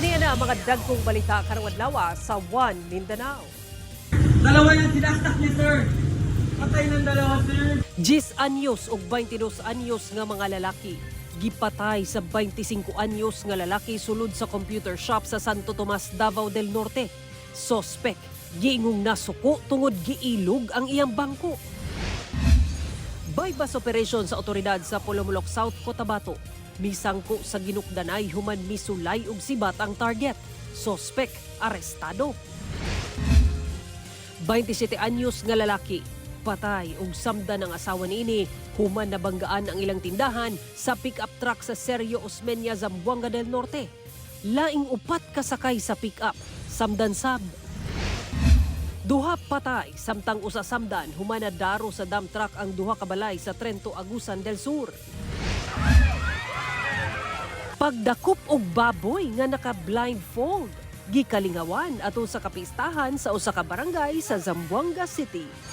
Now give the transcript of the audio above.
Kaniya na ang mga dagkong balita karong adlaw sa One Mindanao. Dalawa yung sinaksak niya, sir. Patay ng dalawa, sir. 10 anyos ug 22 anyos nga mga lalaki gipatay sa 25 anyos nga lalaki sulod sa computer shop sa Santo Tomas, Davao del Norte. Sospek, giingong nasuko tungod giilog ang iyang bangko. Bypass operation sa otoridad sa Polomolok South, Cotabato. Misangko sa ginukdanay human misulay og sibat ang target. Sospek, arestado. 27 anyos nga lalaki, patay og samdan ang asawa niini human nabanggaan ang ilang tindahan sa pick-up truck sa Sergio Osmeña, Zamboanga del Norte. Laing upat kasakay sa pick-up, samdan sab. Duha patay samtang usa samdan human nadaro sa dump truck ang duha ka balay sa Trento, Agusan del Sur. Pagdakop og baboy nga naka-blindfold, gikalingawan ato sa kapistahan sa usa ka barangay sa Zamboanga City.